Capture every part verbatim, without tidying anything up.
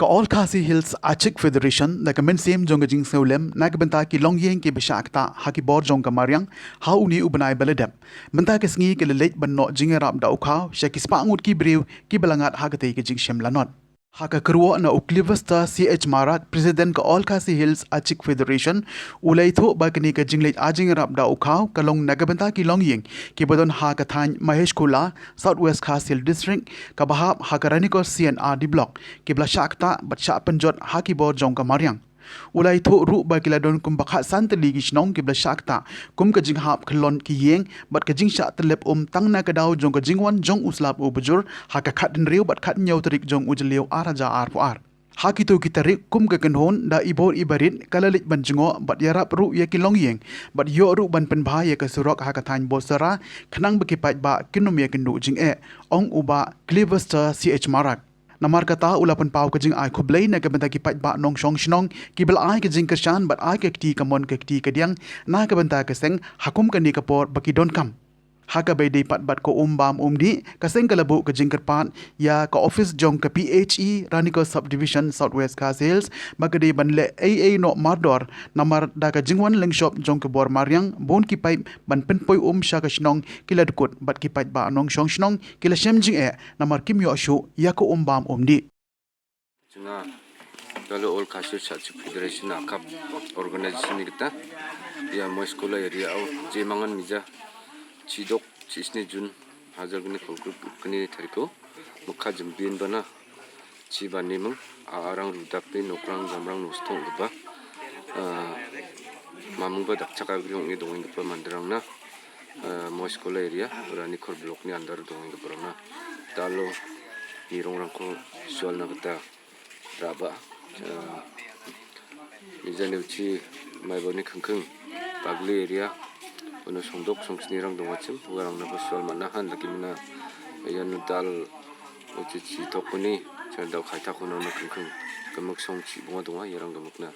Ka All Khasi Hills Achik Federation da ka mynsiem jong ka jingsngewlem na ka bynta ki longïing kiba shah ktah ha ki bor jong ka mariang ha une u bnai ba la dep. Mynta ka sngi ka la leit ban noh jingïarap da u khaw sha ki spah ngut ki briew kiba la ngat ha katei ka jingshim lanot. Ha ka kyrwoh na u Cleverster C H Marak, President ka All Khasi Hills Achik Federation, u la ïathuh ba kane ka jingleit ai jingïarap da u khaw ka long na ka bynta ki longïing kiba don ha ka thaiñ Mahechkula, South West Khasi Hills District, kaba hap ha ka Ranikor C and R D Block, kiba la shah ktah bad shah pynjot ha ki bor jong ka mariang. U la ïathuh ruh ba ki la don kumba khatsan tylli ki shnong kiba la shah ktah kum ka jinghap khyllon ki ïing bad ka jingshah tyllep um tang na ka daw jong ka jingwan jong u slap u bujur ha ka khathynriew bad khathynñiew tarik jong u Jylliew ar hajar arphew ar. Ha kito ki tarik kum ka kynhun da i bor i barit ka la leit ban jngoh bad ïarap ruh ïa ki longïing bad ïoh ruh ban pynbha ïa ka surok ha ka thaiñ Bosara khnang ba ki paidbah kin ym ïakynduh jingeh, ong u Bah Cleverster C H Marak. Namar kata u la pynpaw ka jingai khublei na ka bynta ki paidbah nongshong shnong kiba la ai ka jingkyrshan bad ai ka kti kamon ka kti kadiang na ka bynta ka seng ha kum kane ka por ba ki donkam. Ha kaba ïadei pat bad ka um bam um dih, ka seng ka la buh ka jingkyrpad ïa ka ophis jong ka P H E Ranikor Subdivision, South West Khasi Hills, ba ka dei ban leh ei ei noh mardor, namar da ka jingwan lyngshop jong ka bor mariang bun ki paip ban pynpoi um sha ka shnong ki la dkut bad ki paidbah nongshong shnong ki la shem jingeh namar kim ïoh shuh ïa ka um bam um dih. Jnga, da la All Khasi Hills Achik Federation, a kap organization ni kata, ïa Moiskola area u Jemangan Mija, chi dok chi sni June hajar kni kol kni tariko, mukha jembin bana, chi bani mung, a arang rudak ni nokrang jamrang nustong ruba, ah, mamung ba dakchak agriong ni dongin rupa mandrang na, ah, Moiskola area, Ranikor block ni andar dongin rupa na, da la ni rongrang ko sual na kata, Raba, ah, Mija ni uchi mai bani khengkheng Pagli area, uno songdok songsni rang dong achim, warang na bosol mana han lagi mana, yan dal uchi chi tok ni, chan dau khai tak uno na khengkheng, kemek song chi bunga donga, yarang kemek na,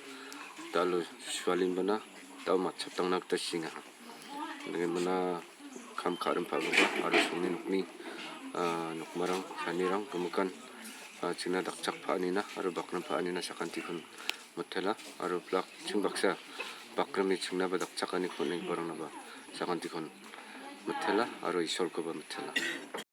dal sualin bana, dau mat chaptang nak ta singa. Lagi mana, Kam kha rem pha ba, aro sungni nukni, ah, nukmarang, sanirang, kemekan, ah, chingna dakchak pha nina, aro bakrem pha nina sakan tikun mutela, aro plak ching baksa, bakrem ni chingna ba dakchak ani kun ni barang na ba, sakan tikun mutela, aro isol ko ba mutela.